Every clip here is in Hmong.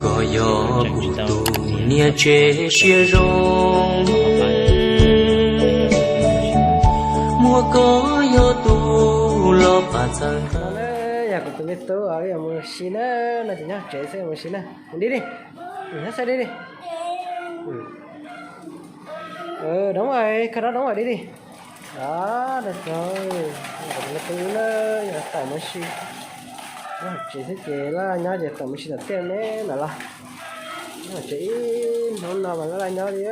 Koj yog kuv tus niam tsev siab zoo, muaj koj yog tus los pab txhawb. Yog kuv tus me tub os, wb yuav mus si na, no ces nyob tsev xwb, mus si na, mus dib li, nyob xwb dib li. Dob, koj dob dob dib li. Os, kuv tus me tub na, yog tawm mus si, nyob tsev xwb ces laj laj nyob ces tawm mus si tom tiaj ne mam los. Nyob tsev ib hnub no mas laj laj nyob li.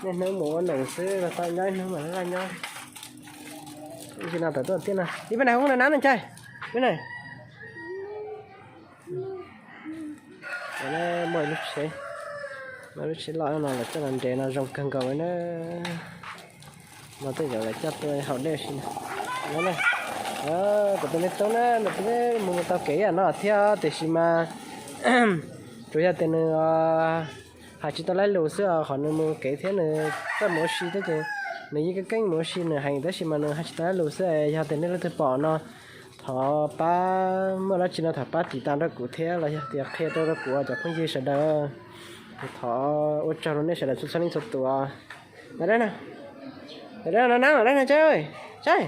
Niaj hnub mus ua neej xwb los tau nyob ib hnub mas laj laj nyob. Ib sim no tawm tuaj tiaj no, ib peb na hub na nab no ntshai, peb na. Muaj lub tsheb, muaj lub tsheb loj no lawv coj los nres no zoo kawg nkaus li na. No tej zaum lawv coj tuaj haus dej si na. Kuv tus me tub na, nws twb mus mus tau kev ib yam no thiab tiam sis mas tsuas yog tias nws hais tsis tau lais lus xwb os, qhov nws mus kev thiab nws txawj mus ua si thiab ces nws yeej keeb keeb mus ua si nws heev tab sis mas nws hais tsis tau lais lus xwb. Yog tias nej leej twg pom no thov pab, muaj dab tsi no thov pab tiv tas rau kuv thiab los yog tias qhia rau rau kuv cov phooj ywg sawv daws. Thov ua tsaug rau nej sawv daws txhua txhua leej txhua tus. Los dab no, los dab no, nab los dab no, Tsaib, Tsaib,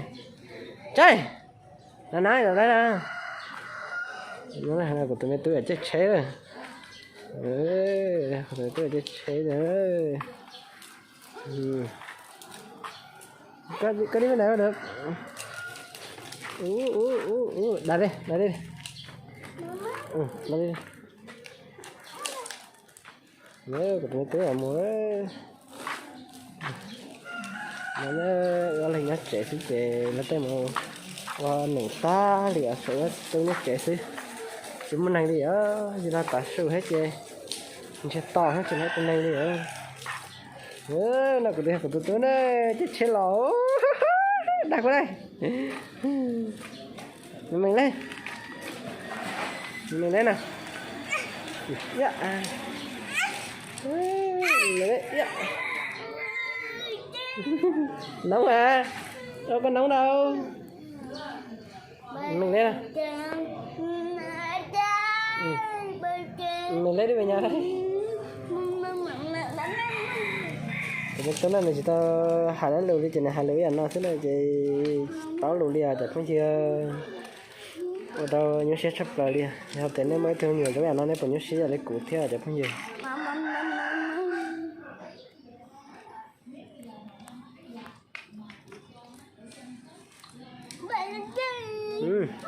Tsaib, los nab los dab no. Kuv tus me tub yam caij tsheb lawm, kuv tus me tub yam caij tsheb lawm. Koj dib me ntawd, da li, da li, da li. Kuv tus me tub mus, no ua leej nyob tsev xwb ces luag tej mus ua neej tag li os, tshuav wb tub nyob tsev xwb, tsis muaj neeg li os. Yog no tav su thiab ces ntsiag to thiab tsis muaj tus neeg li os. No kuv tus, kuv tus tub na, caij tsheb los, dag kuv na. Mees li, mees li na. Noob a, koj noob na. Mees li, mees li dib me nyuam. Kuv tus tub no nws tsis tau hais lais lus li ces nws hais lus ib yam no xwb na ces tsis paub lus li os cov phooj ywg. Ua rau nyuaj siab tshaj plaws li. Yog tias nej muaj ib tug me nyuam zoo ib yam no nej puas nyuaj siab ib yam li kuv thiab cov phooj ywg?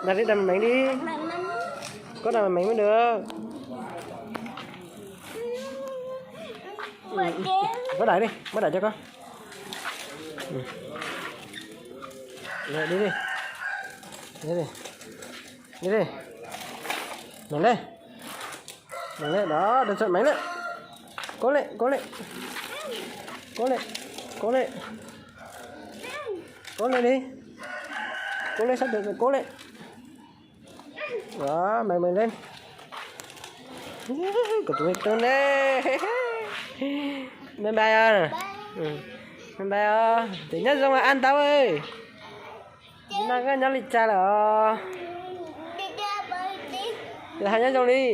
Dag li, dag mees li. Koj dag mees mees mới được. Muab daim li, muab daim cho koj. Li, li, li, li, li. Mees li, mees li, đó, đừng sợ, mees li. Cố lên, cố lên. Cố lên, cố lên. Cố lên đi. Cố lên, sắp được rồi, cố lên. Đó, mees mees li. Kuv tus me tub ne. Bye bye os. Bye bye os. Ces nyob zoo, an tau. Nim no koj nyob li cas lawm os? Hais nyob zoo li.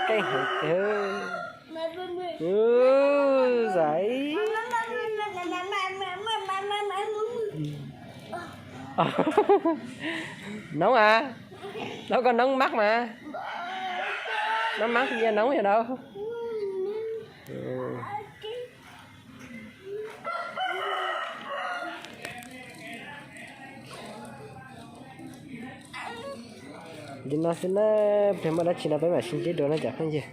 Keej heev tiag. Zais. Noob a, noob, koj noob mab mas. Noob mab, noob yog noob. Li no xwb na, peb muaj dab tsi no peb mam sib ntsib dua na cov phooj ywg.